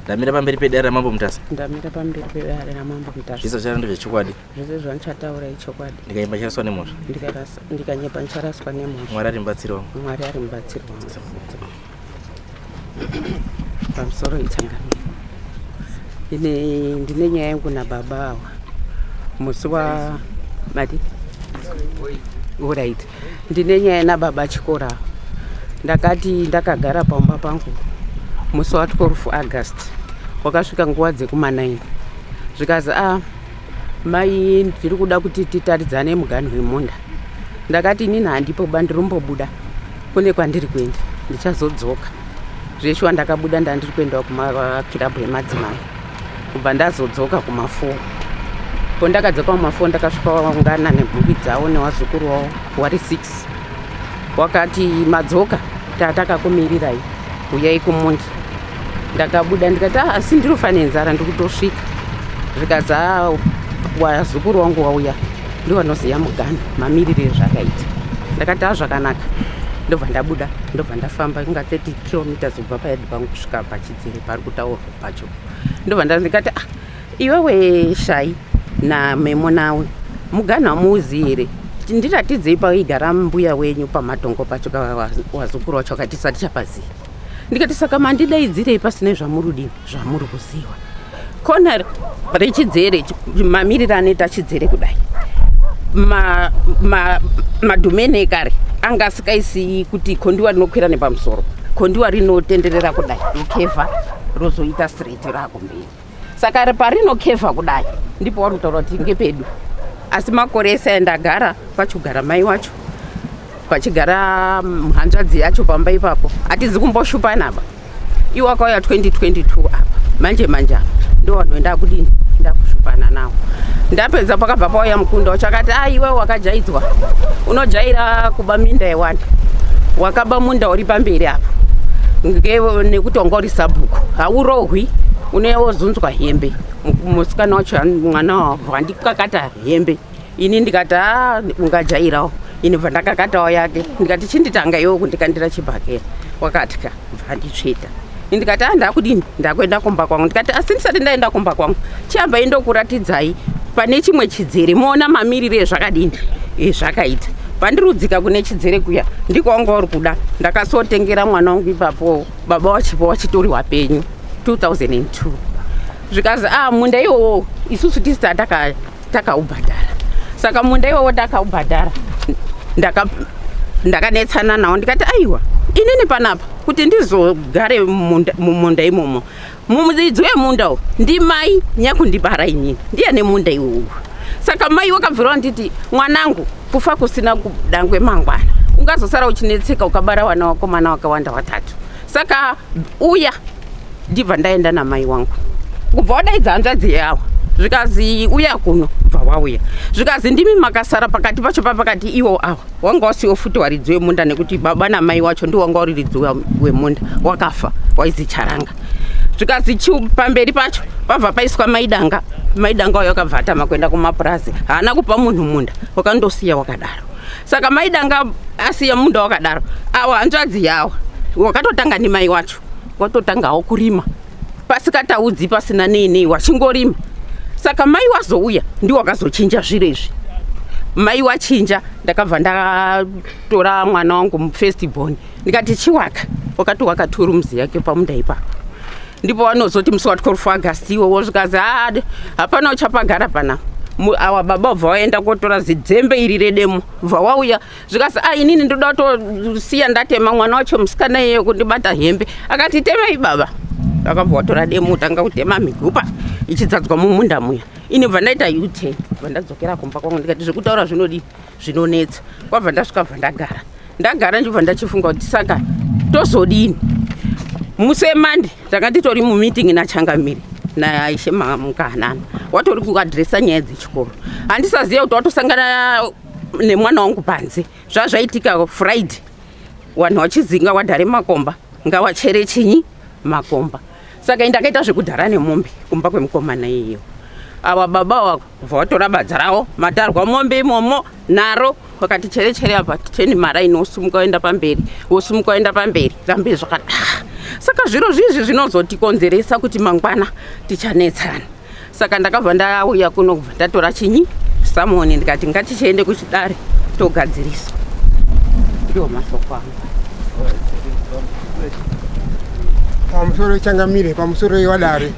Ndamira pamberi pedare raMambo Mutasa. Ndamira pamberi pedare raMambo Mutasa. Zvese zvichara ndezvechokwadi. Zvese zvandichataura ichokwadi. Ndikanyemba ndicharaswa nemhosva. Ndikanyepa ndicharaswa nemhosva. Mwari ari mubatsiri wangu. Mwari ari mubatsiri wangu. Pamusoro ichangamire. Ine ndine nyaya yangu nababa awa. Musi wa mati? Alright. Ndine nyaya nababa Chikora. Ndakati ndakagara pamba pangu musi wa 12 August. Wakasvika nguva dzekuma 9. Zvikazi a mai ndiri kuda kuti titaridzane muganhu wemunda. Ndakati inini handipo ba ndirumbobuda kune kwandiri kuenda ndichazodzoka. Zveshuwa ndakabuda ndandiri kuendawo kumakirabhu emadzimai. Kubva ndazodzoka kuma4. Pondakadzoka kuma4 ndakasvika waungana nemhuri dzavo nevazukuru wavo wari 6. Wakati madzoka takakumirirai uyai kumunda. Ndakabuda ndikati asi ndinofa nenzara ndikutosvika. Zvikazi wazukuru wangu wauya ndiwo vanoziva muganhu mamirire ezvakaita. Ndakati zvakanaka. Ndobva ndabuda ndobva ndafamba inga 30 kilometers kubva payadhi pangu kusvika pachidzere pari kutaurwa pacho. Ndobva ndikati iwewe Shai naMemo nawe muganhu hamuuzivi here? Ndiratidzei paigara mbuya wenyu pamatongo pacho wazukuru wacho akati tisati chapaziva. Ndikati saka mandidaidzirei pasine zvamuri zvamuri kuziva. Kona rechidzere mamiriro anoita chidzere kudai. Madhumene ekare anga asikaisi kuti kondiwa rinokwira nepamusoro. Kondiwa rinotenderera kudai rokevha rozoita straight rakumberi. Saka parinokevha kudai ndipo wari kutaura kuti ngepedu. Asi makore ese andagara pachigara mai wacho pachigara hanzvadzi yacho pamba ipapo hatizi kumboshupanapa. Iwo akauya 2022 apa manje manje apa ndo vanhu ndakudini ndakushupana nawo. Ndapedza pakabva pauya mukunda wacho akati iwe wakajaidzwa unojaira kuba minda yewani wakaba munda uri pamberi apa nekuti wanga uri sabhuku haurohwi unewozunzwa hembe. Musikana wacho mwana wabva andikakata hembe ini ndikati ungajairawo ini bva ndakakatawo yake ndikati chinditanga iwe kundikandira chibhakera wakatya bva anditsveta. Ndikati ndakudini ndakuenda kumba kwangu. Ndikati asi ndisati ndaenda kumba kwangu chihambai ndokuratidzai pane chimwe chidzere muona mamiriro ezvakadini ezvakaita. Pandirudzika kune chidzere kuya ndiko wanga uri kuda. Ndakasotengera mwana wangu ipapo baba wachipo wachitori wapenyu 2002. Zvikazi munda iwowo isusu tisi takaubhadhara. Saka munda iwowo takaubhadhara ndakanetsana nawo ndikati aiwa inini panapa kuti ndizogare mumunda imomo muridzi wemunda uwu ndimai nyakundibara inini ndiye nemunda iwowo. Saka mai wakabvira nditi mwanangu kufa kusina kudangwe mangwana ungazosara uchinetseka ukabara vana vakomana vakawanda watatu. Saka uya ndibva ndaenda namai wangu kubva wadaidza hanzvadzi yawo zvikazi uya kuno bva wauya. Zvikazi ndimi makasara pakati pacho papakati iwo awa wanga wasiwo futi waridzi wemunda nekuti baba namai wacho ndiwo wanga uri ridzi wemunda wakafa waizi Charanga. Zvikazi pamberi pacho pabva paiswa maidanga. Maidanga uyo akabva atama kuenda kumapurazi haana kupa munhu munda wakandosiya wakadaro. Saka maidanga asiya munda wakadaro awa hanzvadzi yawa wakatotanga nemai wacho watotangawo kurima pasikataudzi pasina nei wachingorima. Saka mai wazouya ndiwo wakazochinja zviro izvi. Mai wachinja ndakabva ndatora mwana wangu first born ndikati chiwaka wakati wakatura muzi yake pamunda ipapo. Ndipo vanozoti musi wa 12 August iwowo zvikazi hapana uchapagara pana. Awa baba bva waenda kotora zidzembe iri redemo bva wauya zvikazi inini ndoda kutosiya ndatema mwana wacho musikana iye kundibata hembe. Akati temai baba. Akabva watora demo tanga kutema migupa ichidzadzwa mumunda muya. Ini bva ndaita U10 bva ndadzokera kumba kwangu ndikati zvekutaura zvinodii zvinonetsa. Kwabva ndasvika bva ndagara. Ndagara ndibva ndachifunga kuti saka tozodini. Musi wemande ndanga nditori mumeeting naChangamire naIshe Mukahanana watori kuadhiresa nyaya dzechikoro. Handisaziva kuti watosangana nemwana wangu panze. Zvazvaitika Friday vanhu vachizinga wadhare makomba ngawachere chinyi makomba. Saka ndakaita zvekudhara nemombe kumba kwemukomana iyeyo. Ava baba wako bva watora badza ravo matarwa mombe imomo naro wakati chere chere apa teni maraini wosumuka waenda pamberi wosumuka waenda pamberi rambe zvakada. Saka zviro zvizvi zvinozotikonzeresa kuti mangwana tichanetsana. Saka ndakabva ndauya kuno kubva ndatora chinyi samoni, ndikati ngatichiende kuchidare togadzirisa. Ndiwo masoko angu. Pamusoro changamire, pamusoro yewadare.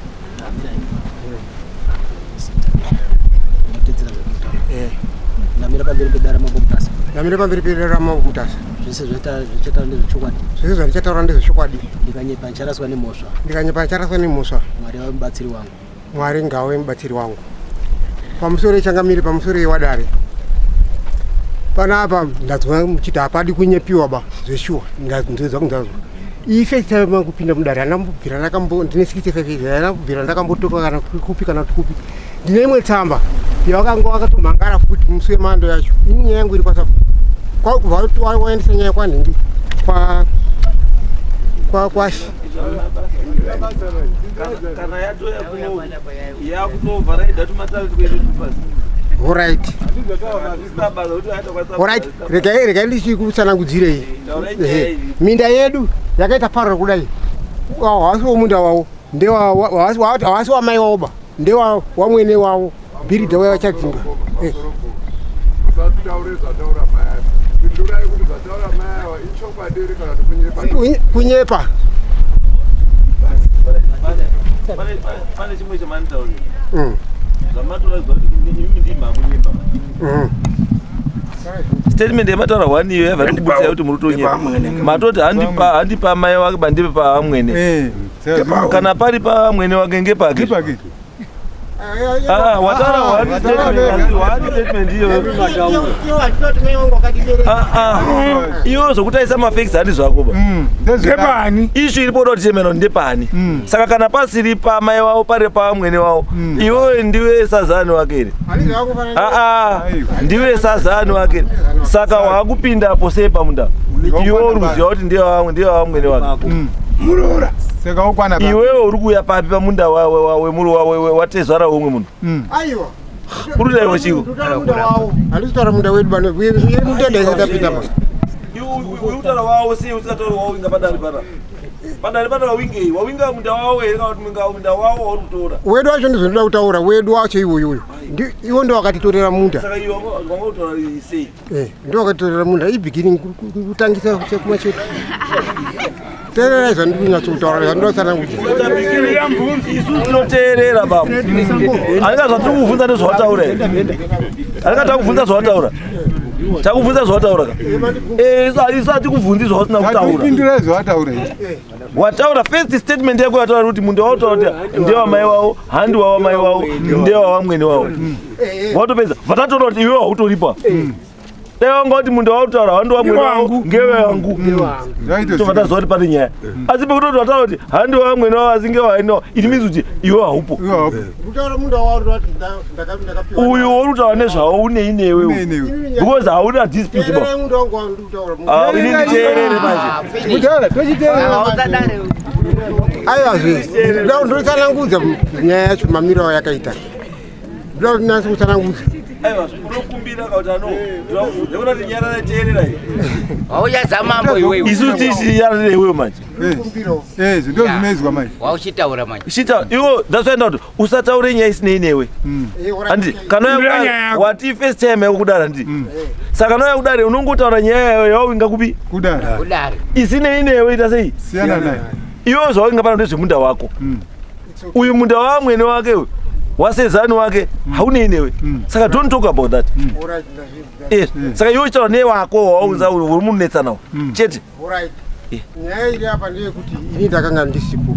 Ndamira pamberi pedare Mambo Mutasa. Ndamira pamberi pedare Mambo Mutasa. Zvese zvaitaura ndezvechokwadi. Zvese zvandichataura ndezvechokwadi. Ndikanyepa ndicharaswa nemhosva. Ndikanyepa ndicharaswa nemhosva. Mwari ave mubatsiri wangu. Mwari ngave mubatsiri wangu. Pamusoro changamire, pamusoro yewadare. Panapa ndadzwa muchiti hapadi kunyepiwa ba zveshuwa. Ndadzwa kunzazwa. Ife chama kupinda mudare andambobvira ndakambo ndine 65 years andambobvira ndakambotoka kana kupi kana kupi. Ndine imwe tsamba yawakanga wakatomhangara futi musi wemando yacho. Ini nyaya yangu iri kwasapo. Kwakubva waendesa nyaya kwanhingi kwa kwa kwashi. Kana yatoya kuno yakutobva raida tumatare twedu tupasi. Alright. Alright, regai ndichikutsanangudzirei. Minda yedu yakaita parara kudai. Hawasi womunda wavo, hawasi wamai wavo ba, ndewa wamwene wavo, bhiridha wavo vachadzinga. Usataure zvataura mai ava. Pindurai kuti zvataura mai ava ichokwadi here kana kuti kunyepa. Kunyepa. Pane chimwe chamanitaurira. Zvamatoratidza kuti imi ndimi makunyepa. Statement yamataura one iyo yabva tikubudisa kuti muri kutonyepa. Matoti handipa mai wake bandipe paamwene. Kana pari paamwene wake ngepake. Wataura one statement, one statement iyo. Iyo zvokutaisa mafacts handi zvako ba. Ndepani? Issue iripo kuti chemeno ndepani. Saka kana pasiri pamai wavo pari pamwene wavo, iwewe ndiwe sazani wake here? Ndiwe sazani wake. Saka wakupinda sei pamunda? Iwe uri kuziva kuti ndiye wamwene wake. Muroora. Saka ukwana pa. Iwewe uri kuuya papi pamunda watezvara umwe munhu? Aiwa. Uri kudaiwo chiko? Handisi kutaura munda wedu bano. Uye munda ndaisati apinda pa. Uri kutaura wavo sei usingatauri wavo inga padare pana? Padare pana wawingei? Wawinga munda wavo here kana kuti munda wavo wauri kutora? Wedu wacho ndizvo kutaura, wedu wacho iwoyoyo. Iwo ndo wakatitorera munda. Saka iwe wanga kutora sei? Ndo wakatitorera munda ibeginning kutangisa chekuma chedu. Teererai zvandikunyatsotaura zvandinotsanangudza. Isu tinoteerera baba. Andika zvatiri kuvhunza ndezvawataura here? Andika takuvhunza zvawataura. Takuvhunza zvawataura ka? Isu hatikuvhunzi zvausina kutaura. Tapindurai zvawataura. Wataura first statement yako yataura kuti munda wataura kuti ndewamai wavo, handi wawamai wavo, ndewawamwene wavo. Watopedza. Vatatoona kuti iwewe hautoripa. Dai wanga kuti munda wautaura handi wamwene wavo ngewangu. Tobva taziva kuti pane nyaya. Asi pekutoti wataura kuti handi wamwene wavo asi ngewaini wavo, it means kuti iwe haupo. Uyu uri kutaura nezvawo unei newe because hauna dispute ba. Ini nditeerere manje. Aiwazve, ndotsanangudza nyaya yacho mamiriro yakaita. Ndoda kuti kutsanangudza. Aiwa, unokumbira kuti ano. Ndikuda kuti nyarara teerera iyi. Wauchaza mambo iwewe. Isu tichinyarara iwewe manje. Ndo zvinoizwa manje. Wauchitaura manje. Chita, iwo that's why ndati usataure nyaya isinei newe. Andi kana wati first time yako kudara ndi. Saka kana kudare unongotaura nyaya yayo yawinga kupi? Kudare. Kudare. Isinei newe ita sei? Siyana naye. Iwe zvawinga pano ndezvemunda wako. Uyu munda wamwene wake uyu. Wasezani wake haunei newe. Saka don't talk about that. Saka iwe uchitaura newako waunza uri munetsa nawo. Chete. Alright. Nyaya iri apa ndeyekuti ini ndakanga ndisipo.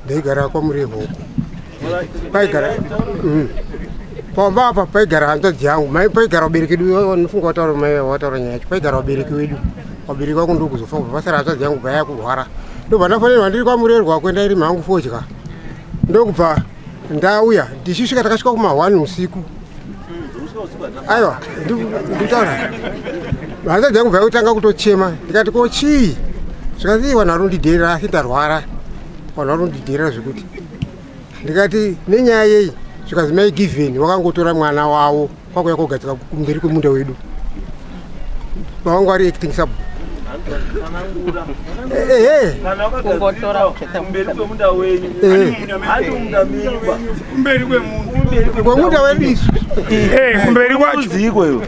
Ndaigara kwaMurehwa uko. Paigara. Pamba apa paigara hanzvadzi yangu. Paigara vabereki vedu vanofunga vataura mai vataura nyaya yacho. Paigara vabereki vedu. Vabereki vangu ndokuzofa kubva pasara hanzvadzi yangu bva yakurwara. Ndobva ndafanirwa ndiri kwaMurehwa kuenda iri mhangu fodya. Ndokubva ndauya ndichisvika takasvika kuma 1 usiku. Aiwa, nditaura. Hanzvadzi yangu bva yakutanga kutochema. Ndikati ko chii? Zvikanzi vanhu vanondidherera asi ndarwara. Vanhu vanondidherera zvekuti. Ndikati nenyaya yei? Zvikanzi mai Given wakangotora mwana wavo kwakuya kogadzika kumberi kwemunda wedu. Vavanga vari acting sub. Kana wakagadzirisa kumberi kwemunda wenyu, handi munda menyu ba. Kumberi kwemunda. Kwemunda wedu isu. Kumberi kwacho. Ziko iwe.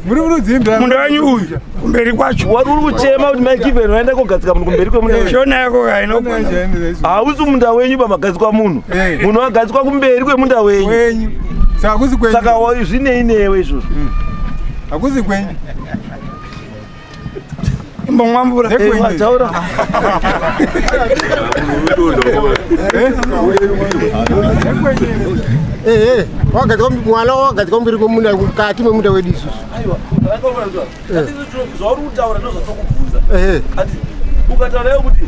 Muri murudzimba. Munda wenyu uyu kumberi kwacho. Wari uri kuchema kuti Mai Given vaenda kogadzika munhu kumberi kwemunda wenyu. Shona yako kainogona. Hausi munda wenyu pamagadzikwa munhu. Munhu agadzikwa kumberi kwemunda wenyu. Saka hakusi kwenyu. Saka zvinei newe izvozvo. Hakusi kwenyu. Imbomwa mvura. Taura. Wagadzikwa mwana wagadzikwa mberi kwemunda mukati memunda wedu isusu. Aiwa, zvauri kutaura ndozvatokubvunza. Ati ukataura iwe kuti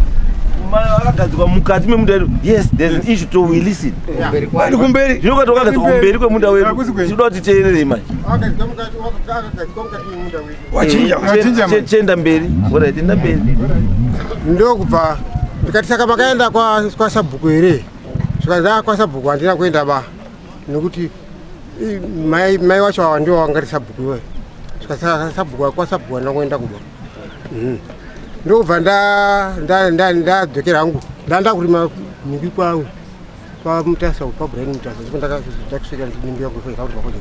akagadzikwa mukati memunda wedu, yes, there's an issue to we listen. Kumberi. Zvino ukati wakagadzikwa kumberi kwemunda wedu, tinoda kuti teererei manje. Wakagadzikwa mukati memunda wedu. Wachinja. Chienda mberi. Alright, enda mberi. Ndokubva ndikati saka makaenda kwa sabhuku here? Zvikanzi kwa sabhuku handina kuenda ba. Nekuti mai wacho awa ndiwo wanga ari sabhuku iwayo. Saka sabhuku kwa sabhuku handina kuenda kuba. Ndokubva ndadzokera hangu. Ndanda kurima nhimbi kwangu kwa Mutasa kwa Brian Mutasa. Ndipo ndakusvika nhimbi yangu ikaurwa kwenye.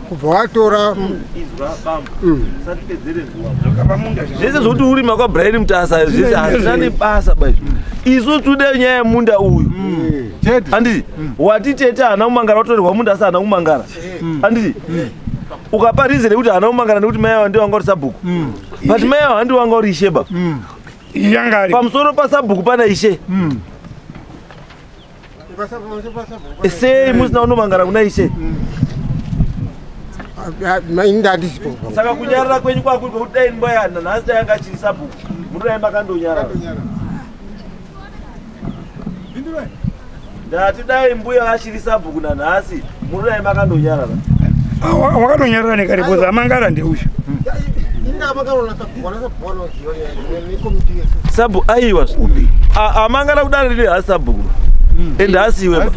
Kubva watora izwa bambo. Usatipedzere nguva. Zvese zvokuti urima kwa Brian Mutasa zvese hazvina nebasa ba izvo. Isu tode nyaya yemunda uyu. Handiti wati tete haana kumangara watorerwa munda asi haana kumangara. Handiti ukapa reason yekuti haana kumangara nekuti mai ava ndivo vanga uri sabhuku. But mai ava handivo vanga uri ishe ba. Pamusoro pasabhuku pana ishe. Sei musina kunomangara kuna ishe? Saka kunyarara kwenyu kwakuri kwekuti dai mbuya nhasi dai anga achiri sabhuku munodai makandonyarara. Ndati dai mbuya achiri sabhuku nanhasi munodai makandonyarara. Wakatonyarara nekaripoza amangara ndeuyu. Sabhuku aiwa amangara kudare rino haasi sabhuku ende haasi iwe.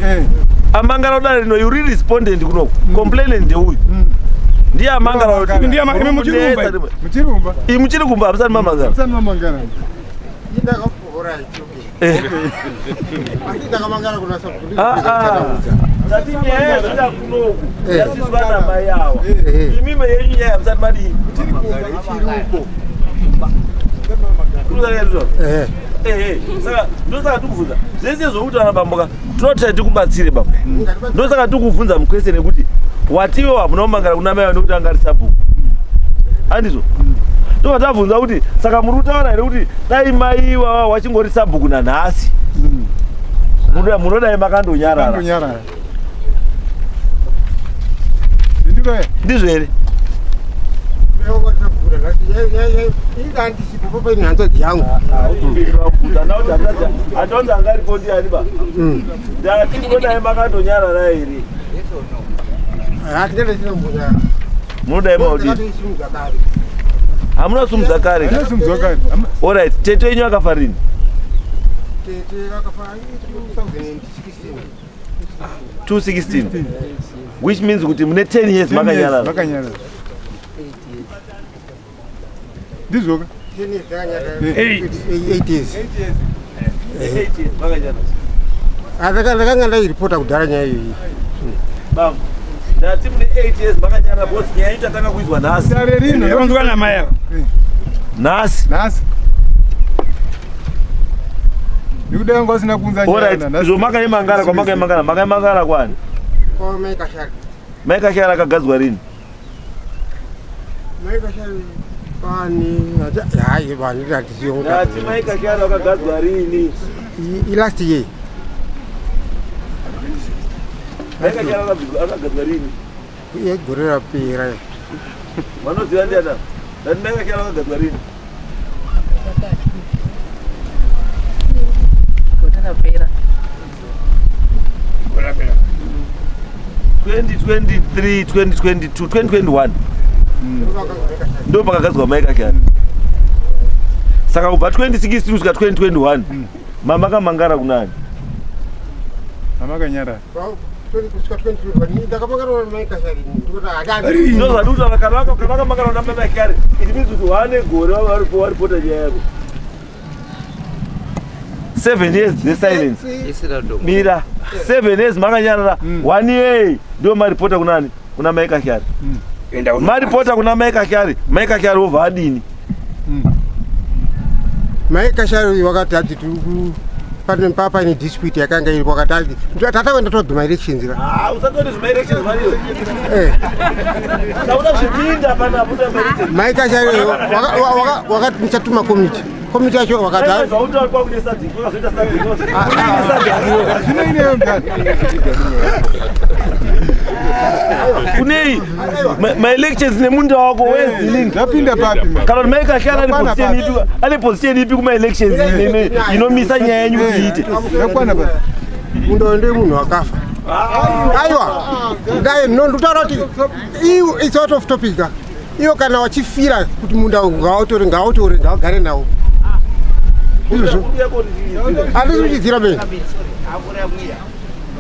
Amangara kudare rino you really respondent kunoku complainant ndeuyu. Ndiye amangara kuti ndiye imi muchirumba. Muchirumba. Imi muchiri kumba hamusati mamangara. Hamusati mamangara. Tati nyaya yazvida kunoku yasiswa namai awa. Imimi yenyu nyaya hamusati madii. Saka ndosaka tikubvunza zvese zvokuti vana bambo ka tinoti tikubatsire bambo. Ndosaka tikubvunza mukwese nekuti watiwe hamuna kumangara kuna mai nekuti anga ari sabhuku. Handizvo? Ndobva tabvunza kuti saka muri kutaura here kuti dai mai ivava wachingori sabhuku nanhasi munodai makandonyarara. Ndizvo here? Atonzi anga aripo ndiani ba? Ndati munodai makandonyarara here? Munodai maudii? Hamuna sumudza kare. Alright, tete yenyu akafa rini? Tete akafa 2016. Which means kuti mune 10 years makanyarara. Makanyarara. Ndizvo ka? 8 years. 8 years makanyarara. Ndakanga ndairipota kudhara nyaya iyoyi. Bambo. Ndati mune 8 years makanyarara because nyaya iyi tatanga kuizwa nhasi. Dare rino yaunzwa namai ava. Nhasi. Nhasi. Nekuti vanga vasina kuunza nyaya. Alright, izvo makaimangara kwamakaimangara, makaimangara kwani? Kwa Mai Kashari. Mai Kashari akagadzwa rini? Mai Kashari pani hayi vani ndatiziyo. Ndati Mai Kashari akagadzwa rini? Last year. Mai Kashari akagadzwa rini? Gore rapera. Vanoziva ndiana? Ndati Mai Kashari akagadzwa rini? Rapera. 2023, 2022, 2021 ndo pakagadzwa Mai Kashari. Saka kubva 2016 kusvika 2021 mamakamangara kunani? Mamakanyarara. Kusvika 2021 ndakamangarana namai Kashari ndikuti Ndozvandikutaura, kana vakamangarana namai Kashari, it means kuti waane gore waripota nyaya yako. 7 years dzesilence. Mira, 7 years makanyarara. 1 year ndio maripota kunani? Kuna mai Kashari. Maripota kuna mai Kashari, mai Kashari wobva adini? Mai Kashari wakati ati pane papa ine dispute yakanga iri wakati ati tatakuenda towards maelections ka. Ah, usatoti zvimaelections mariyo. Sauda zvipinda pana apo maelections. Mai Kashari wakati ndichatuma committee. Committee yacho wakati zvautaura kwakune SADC, kwakazoita SADC. Kunei maelections nemunda wako, where's the link? Zvapinda papi? Kana kuti mai Kashari ane position ipi, ane position ipi kumaelections inomisa nyaya yenyu kuti iite? Zvakwana basi. Munda ndiye munhu akafa. Aiwa, dai ndinotaura kuti iwo it's out of topic ka. Iwo kana wachifira kuti munda ngautore ngautore ngaugare nawo. Izvozvo handisi kuchidzira mene.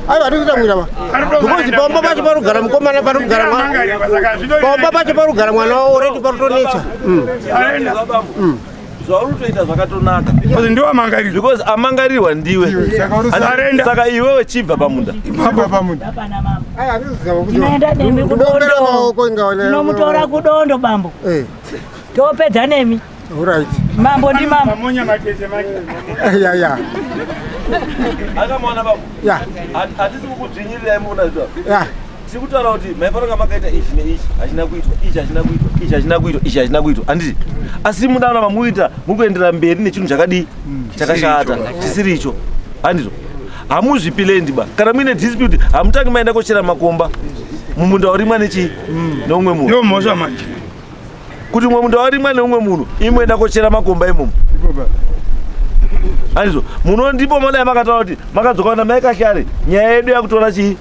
Aiwa, handisi kutamwira ba. Because pamba pacho parugara mukomana, parugara mwana. Pamba pacho parugara mwana wavo already parutonetsa. Zvauri kutoita zvakatonaka. Because ndiwo amangarirwa. Because amangarirwa ndiwe. Saka iwewe chibva pamunda. Chibva pamunda. Aiwa, handisi kuzama kuti Tinoenda nemi ndinombera kudondo. maoko ingaone. Tinomutora kudondo bambo. Topedza nemi. Alright. Mambo ndi mambo. Mamonya matete manje. Ya ya. Akamaona bambo. Ya. Hatisi kukudzvinyirirai muona zvo. Ya. Tiri kutaura kuti maifanira makaita ichi neichi, hachina kuitwa, ichi hachina kuitwa, ichi hachina kuitwa, ichi hachina kuitwa. Handiti? Asi mudaona mamuita muri kuendera mberi nechinhu chakadii? Chakashata, chisiri icho. Handizvo? Hamuzvipi land ba. Kana muine dispute, hamutangi maenda kochera makomba mumunda warimwa nechii? Neumwe munhu. Ndiwo mhosva manje. Kuti mumwe munda warimwa neumwe munhu, imwe enda kochera makomba imomo. Handizvo? Muno ndipo madai makataura kuti makadzoka na mai Kashari, nyaya yedu yakutora chii?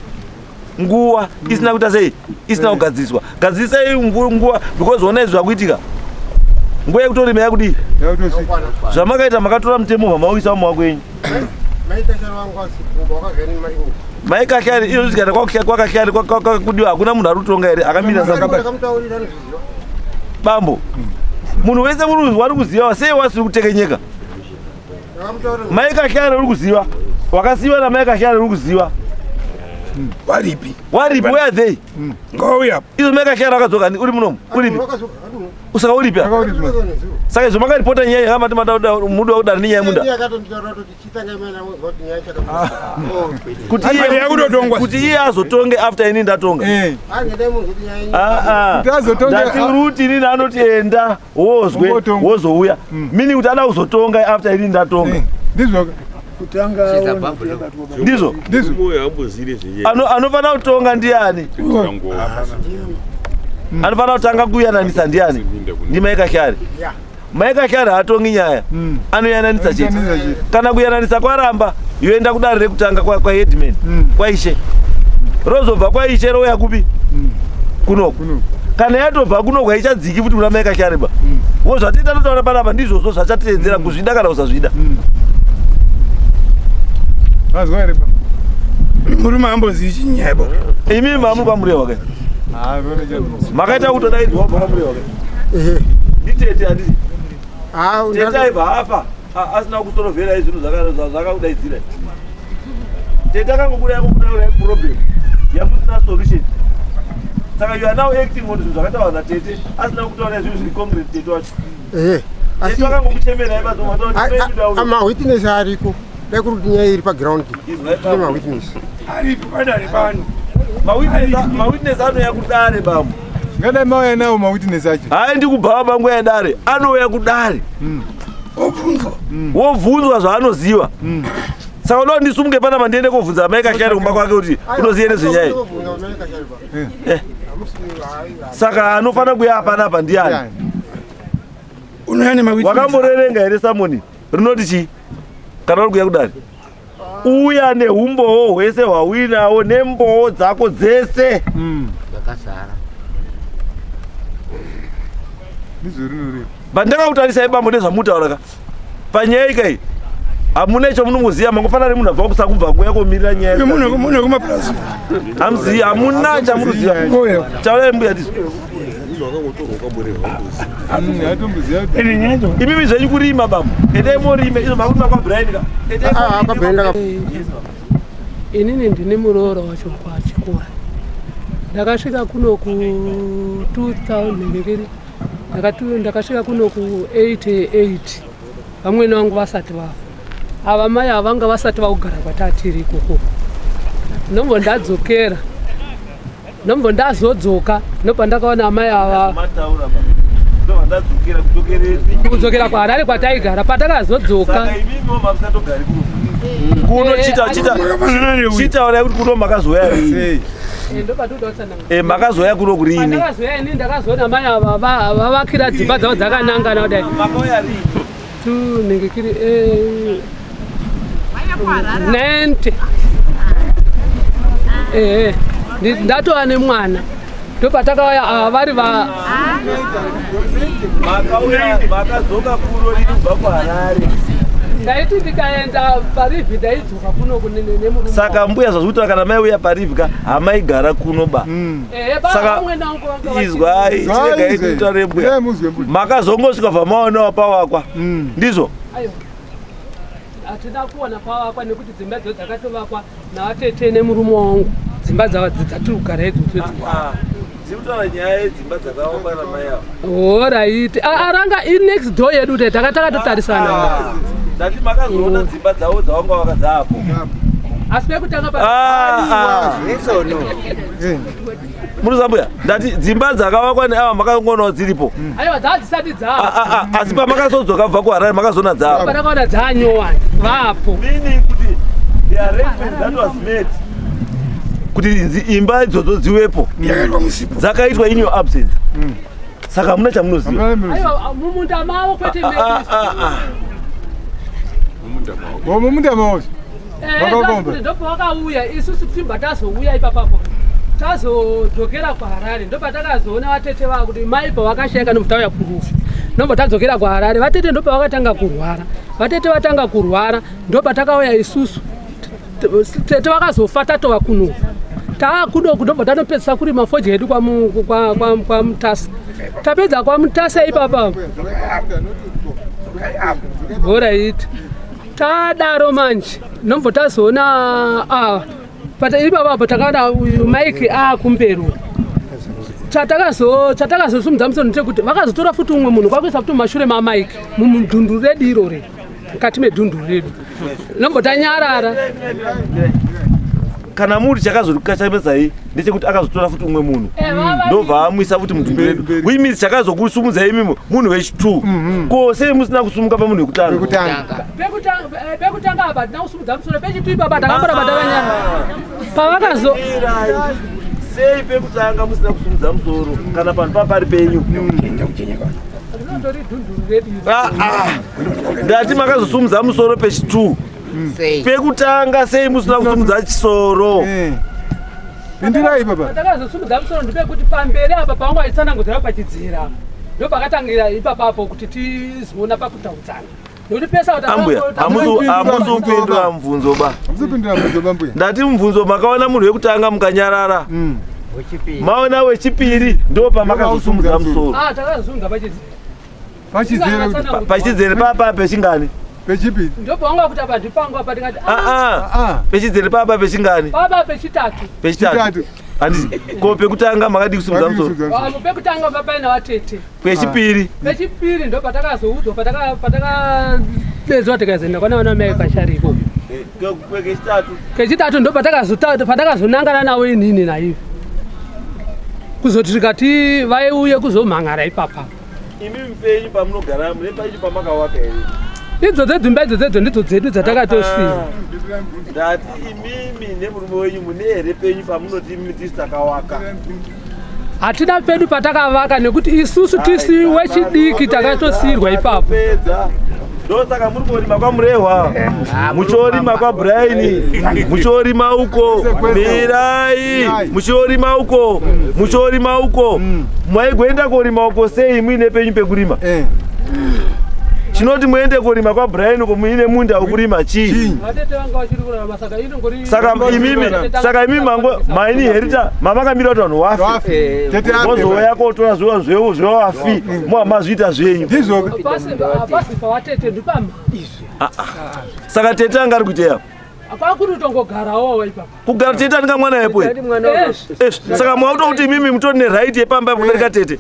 Nguva isina kuita sei? Isina kugadziriswa. Gadzirisai nguva because ona izvi zvakuitika. Nguva yekutorima yakudii? Zvamakaita makatora mutemo wamauisa mumaoko enyu. Mai Kashari wangu asikumba wakazvani mari. Mai Kashari izvo zvikata kwaKashari kwakudiwa hakuna munhu ari kutonga here akamira saka. Ndakamutaurira anozviziva. Bambo. Munhu wese wari kuziva sei wasiri kutekenyeka? Ndakamutaurira. Mai Kashari uri kuziva. Wakasiyiwa namai Kashari uri kuziva. Waripi? Waripi, where are they? Ngauya. Izvo mai Kashari wakadzoka uri munomu? Uripi? Saka uripi? Saka izvo makaripota nyaya yakamati muda kudari nenyaya yemunda. Kuti iye kuti iye azotonge after ini ndatonga. Ndati ruti inini anoti enda wozwe wozouya. Meaning kuti ada kuzotonga after ini ndatonga. Ndizvo. Ndizvo. Anofanira kutonga ndiani? Anofanira kutanga kuyananisa ndiani? Ndi mai Kashari. Mai Kashari haatongi nyaya, anoyananisa chete. Kana kuyananisa kwaramba, yoenda kudare rekutanga kwa headman, kwaishe. Rozobva kwaishe rouya kupi? Kunoku. Kana yatobva kunoku haichadziki futi kuna mai Kashari ba. Wo zvatiita totaura panapa ndizvozvo zvachatitedzera kuzvida kana kusazvida. Mazwa here baba? Murume ambozivi chinyaya baba. Imi mamu kwaMurehwa kai? Makaita kutodaidzwa kubva kwaMurehwa kai? Nditete handiti? Tete aibva afa asina kusorovherai zvinhu zvakakudaidzirai. Tete akangobuda yakobuda problem yamusina solution. Saka you are now acting on zvinhu zvakataurwa natete asina kutaura zvinhu zviri concrete tete wacho. Tete akangokuchemerai Asi mawitness ariko. Dai kuri kuti nyaya iri paground. Tine mawitness. Aripo padare pano. Mawitness anouya kudare bambo. Ngadai mauya nawo mawitness acho. Haendi kubhawa bangu yadare, anouya kudare. Wobvunzwa. Wobvunzwa zvaanoziva. Saka unoda ndisumuke panapa ndiende kobvunza mai Kashari kumba kwake kuti unoziva nezvenyaya iyi. Saka anofanira kuuya panapa ndiani? Unouya nemawitness. Wakamborerenga here samoni rinoti chii? Kana uri kuuya kudare, uya neumbowo hwese hwauinawo nembowo dzako dzese. Zvakazara. Ndizvo rinoreva. Pandakakutarisai bambo nezvamutaura ka panyaya ikai, Hamuna icho munongoziva, mangofanira munhu abva kusakubva kuya komirira nyaya. Munhu wekumapurazi. Hamuzivi, hamuna chamunoziva. Taurai mbuya tizo. Imimi zvenyu kurima bambo. Endai morime, izvo makurima kwaBrian ka. Endai morime. Inini ndine muroora wacho kwachikora. Ndakasvika kuno ku 2000 ndakasvika kuno ku 88 vamwene vangu vasati vafa. Ava mai avanga vasati vakugara kwatatiri ikoko. Ndombo ndadzokera. Ndombo ndazodzoka ndopandakaona amai ava kudzokera kuHarare kwataigara patakazodzoka. Kuno chitaurai kuti kuno makazoya rini. Makazoya kuno kurini. Pandakazoya ini ndakazoona mai ava vavakira dzimba dzavo dzakanangana kudai. Makauya rini? 90. Ndatova nemwana ndopatakauya vari va makauya makadzoka kuno rini kubva kuHarare. Ndaiti ndikaenda parivhi ndaidzoka kuno nemurume. Saka mbuya zvazvikuti kana maiuya parivhi ka hamaigara kuno ba. Saka izwai chiregai kutaure mbuya. Makazongosvika bva maonawo pawakwa. Ndizvo? Aiwa. Hatina kuona pawakwa nekuti dzimba dzo dzakatovakwa navatete nemurume wangu. Dzimba dzatiri kugara idzodzo. Dzikutaura nyaya yedzimba dzakavakwa namai ava. Horaiti. Aranga inext door yedu takatotarisana. Ndati makazoona dzimba dzavo dzavanga vakadzapo. Asi pekutanga Muruza mbuya, ndati dzimba dzakavakwa neava makangonawo dziripo. Aiwa dzadzisati dzavo. Asi pamakazodzoka kubva kuHarare makazoona dzavo. Patakaona dzanyowani vapo. Meaning kuti the arrangement that was made kuti imba idzodzo dziwepo dzakaitwa in your absence. Saka hamuna chamunoziva. Aiwa mumunda mavo kwete mumunda mavo. Ndopavakauya isusu timba tazouya ipapapo. Tazodzokera kuHarare ndopatakazoona vatete vavo kuti mai pavakashayika ndomutauya kurufu. Ndombo tadzokera kuHarare vatete ndopavakatanga kurwara. Vatete vatanga kurwara ndopatakauya isusu. Tete vakazofa tatova kuno. Taakuno ndobva tanopedzisa kurima fodya yedu kwaMutasa. Tapedza kwaMutasa ipapa. Horaiti. Tadaro manje ndombo tazoona ipapa takaona uyu Mike aakumberi. Chatakazosumudza musoro ndechekuti vakazotora futi umwe munhu kwakuisa futi mumashure maMike mudhunduru redu irori mukati medhunduru redu. Ndombo tanyarara. Kana muri chakazokachamesai ndechekuti akazotora futi umwe munhu ndobva amwisa futi mudhunduru redu. Which means chakazokusumudzai imimi munhu wechi2. Ko sei musina kusumuka pamunhu wekutanga? Pekutanga apa hatina kusumudza musoro pechitu ipapa takamboramba takanyarara. Pavakazo sei pekutanga musina kusumudza musoro kana panhu papari penyu? Ndati makazosumudza musoro pechi2. Pekutanga sei musina kusumudza chisoro? Pindirai baba. Takazosumudza musoro ndepekuti pamberi apa pavanga vachitsanangudzira pachidzira ndopakatangira ipapapo kuti tizoona pakutaudzana. Nekuti pesa Ambuya, hamusi kupindura mubvunzo ba. Ndati mubvunzo makaona munhu wekutanga mukanyarara. Maona wechipiri ndopamakazosumudza musoro. Takazosumudza pachidzera. Pachidzere papa pechingani? Pechipiri. Ndopawanga kuti apa ndipangu apa ndikati Pechidzere papa pechingani? Papa pechitatu. Pechitatu. Handisi ko pekutanga makadii kusumudza musoro? Pekutanga papaina vatete. Pechipiri. Pechipiri ndopatakazoudzwa patakadedzwa tikazoenda kwana vana mai Kashariko. Kechitatu. Kechitatu ndopatakazonangana navo inini naivo. Kuzoti tikati vaiuye kuzomhangara ipapa. Imi mupenyu pamunogara mune penyu pamakawaka here? Idzodzo dzimba idzodzo ndidzo dzedu dzatakatosiya. Ndati imimi nemurume wenyu mune here penyu pamunoti imimi tisu takawaka? Hatina pedu patakavaka nekuti isusu tisi wechidiki takatosiyirwa ipapo. Ndosaka muri kurima kwaMurehwa, muchorima kwaBrian, muchorima uko, mirai, muchorima uko, muchorima uko. Maigoenda korima uko sei muine penyu pekurima? Chinoti muende kurima kwaBrian uko muine munda wekurima chii? Saka imimi saka imimi mango maini herita mamakamira kuti vanhu wafe. Mozouya kotora zviwa zvewo zvewafi mazviita zvenyu. Hapasi pavatete ndipama izvi. Saka tete anga ari kuitei apa? Akakutongogarawo ipapa. Kugara tete anenge mwana yepo. Saka mwakuto kuti imimi mutori neright yepamba kudarika tete.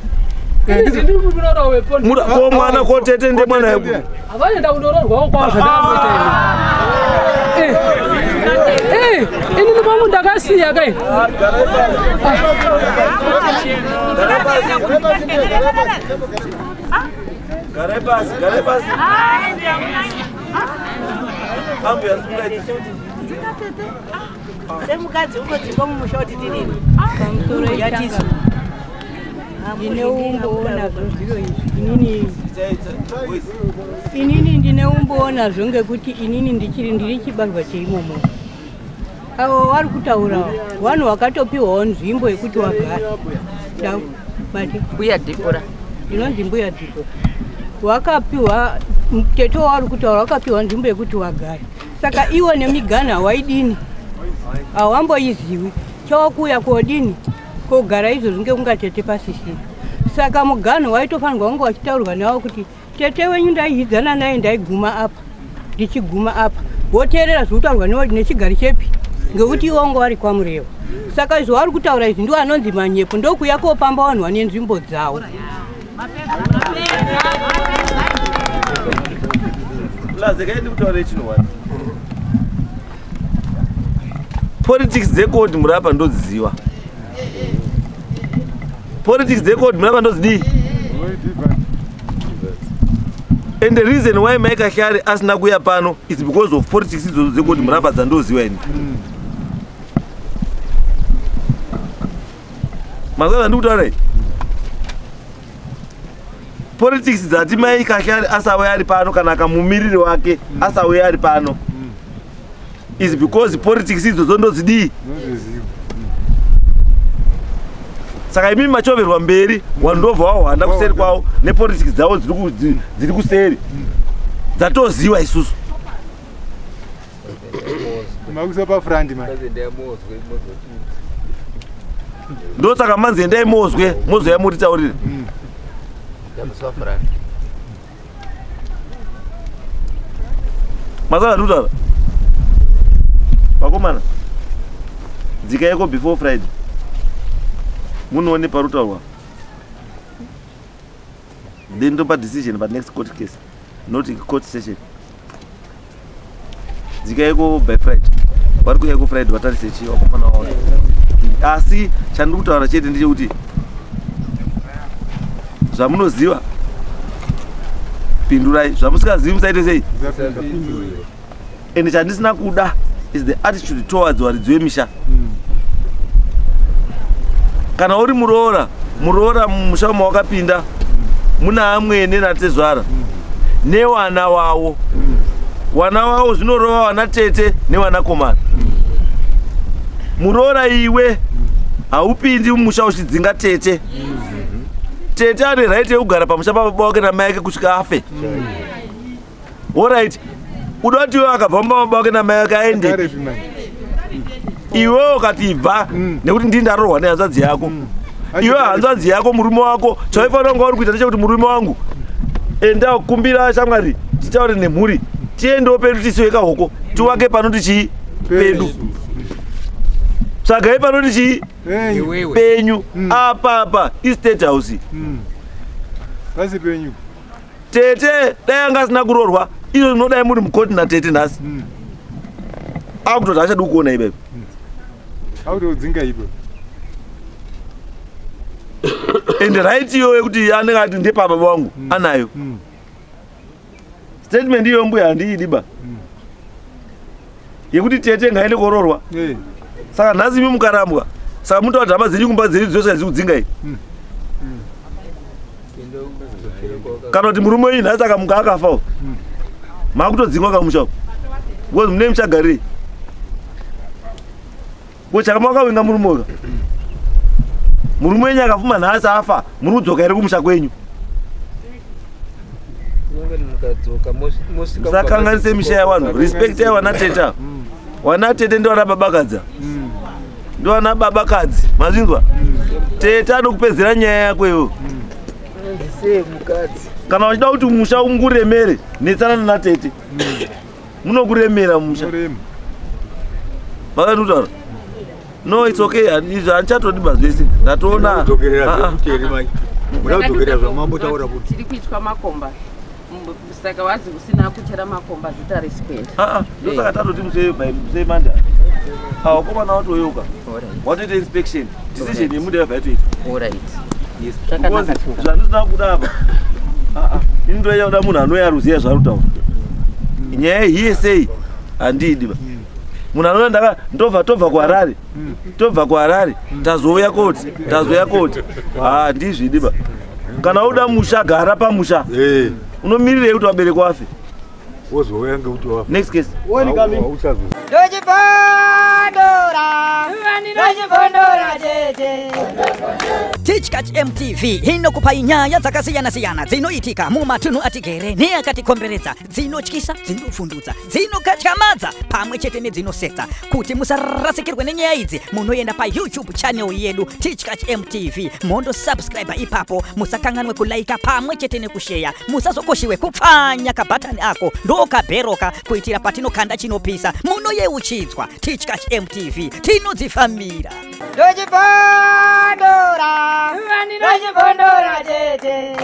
Ko mwana ko tete ndi mwana yepo. Avaenda kundororwawo kwavo zvandakaita ini. Inini kwangu ndakasiya kai. Garai pasi, garai pasi. Ambuya sungai. Semukadzi unodzingwa mumusha kuti tirini. Yatisu. Ndine umbowo nazvo zviro izvi. Inini ndine umbowo nazvo ngekuti inini ndiri chibarwa cheimomo. Avo vari kutaura vanhu vakatopiwawo nzvimbo yekuti vagare. Mbuya Dhibhura. Ndinonzi Mbuya Dhibhura. Wakapiwa tete wavari kutaura wakapiwa nzvimbo yekuti vagare. Saka iwo nemigano hawaidini, hawamboiziwi. Chawakuuya kodini kogara izvozvi ngekunga tete pasisina. Saka mugano waitofanirwa kunge wachitaurwa navo kuti tete wenyu ndaihidzana naye ndaiguma apa ndichiguma apa, voteerera zvekutaurwa nechigari chepi ngekuti iwo wanga vari kwaMurewa. Saka izvo vari kutaura izvi ndiwo anonzi manyepo, ndokuuya kopamba vanhu vane nzvimbo dzavo. Politics dzekodi murapa ndodziziva. Politics dzekodi murapa ndodzidii? And the reason why Mike Akyari asina kuuya pano is because of politics idzodzo dzekodi murapa dzandoziva ini. Mazana ndikutaura iyi. Politics dzati Mike Akyari asauya ari pano kana akamumiriri wake asauya ari pano is because politics idzodzo ndodzidii? Saka imimi machoverwa mberi wandobva wahwanda kuseri kwavo nepolitics dzavo dziri kuseri dzatoziwa isusu. Ndosaka manzi endai mozwe mozouya muritaurire. Mazana ndikutaura vakomana, dzikaiko before Friday munoone parutaurwa, then ndopa decision pa next court case, not court session. Dzikaiko by Friday, vari kuyaiko Friday vatarise chii vakomana vaona. Asi chandiri kutaura chete ndechekuti zvamunoziva pindurai, zvamusingazivi musaite sei. And chandisina kuda is the attitude towards varidzi vemisha. Kana uri muroora, muroora mumusha mawakapinda muna amwene natezvara newana wavo. Wana wavo zvinorova wana tete nevanakomana. Muroora iwe haupindi mumusha uchidzinga tete. Tete ane right yekugara pamusha pababa wake namai ake kusvika afe. Alright. Uda kuti iwe akabva mumba mababa wake namai ake aende. Iwe ukati ibva nekuti ndini ndarohwa nehanzvadzi yako. Iwe hanzvadzi yako murume wako chawaifanira kunga uri kuita ndechekuti murume wangu enda kumbira shamwari titaure nemhuri tiendewo pedu tisiwe kahoko tiwake panoti chii pedu. Tsvagai panoti chii penyu. Apa apa istate house. Pasi penyu. Tete dai anga asina kuroorwa izvo zvinodai muri mukoti natete nhasi. Akutoti achadi kukuona ipapo. Akutodzinga ipapo. And right iyo yekuti anenge ati ndepababa wangu anayo. Statement iyo mbuya handiidi ba. Yekuti tete ngaende kororwa. Saka nhasi imi mukarambwa. Saka munotaura kuti hama dzenyu kumba dzenyu dzose hadzikudzinga iyi. Kana kuti murume wenyu nhasi akamuka akafawo. Makutodzingwa kamusha uko. Because mune muchagarirei. Ko chaka makawenga murume uyu. Murume wenyu akafuma nhasi afa, muri kudzoka here kumusha kwenyu? Musakanganise misha yavanhu. Respect yai teta. Wana tete ndiwana babakadzi. Ndiwana babakadzi. Mazvinzwa? Tete anokupedzera nyaya yako iwe. Kana uchida kuti musha unguremere, netsana nana tete. Munokuremera musha. Makanditaura? No, it's okay. Izvi handichatodiba zvese. Ndatoona. Muda zvamambotaura kuti tiri kuitwa makomba. Saka wazi usina kuchera makomba zita resikwenda. Ndosaka tatoti musemanda. Awakomana watoyoka. Watoita inspection. Decision yemuda yabva yatoitwa. Alright. Yes. Zvandisina kuda apa. Ini ndoida kuda munhu anouya ruziya zvaari kutaura. Nyaya yehearsay handiidi ba. Munhu anoona ndaka ndobva tobva kuHarare. Tobva kuHarare tazouya koti, tazouya koti. Handizvidi ba. Kana uda musha gara pamusha. Unomirirei kuti vabereki vafe? Wozouya ngekuti wafa. Next case. Tichkach MTV inokupai nyaya dzakasiyana-siyana dzinoitika mumatunhu atigere neakatikomberedza, dzinotyisa, dzinofundutsa, dzinokatyamadza pamwe chete nedzinosetsa. Kuti musarasikirwe nenyaya idzi, munoenda paYouTube channel yedu Tichkach MTV, mondosubscribe ipapo. Musakanganwe kulaika pamwe chete nekusheya. Musazokoshiwe kupfanya kabhatani ako ndokabheroka kuitira patinokanda chinopisa munoyeuchidzwa. Tichkach MTV tinodzifambira. Ndochibondora, ndochibondora tete.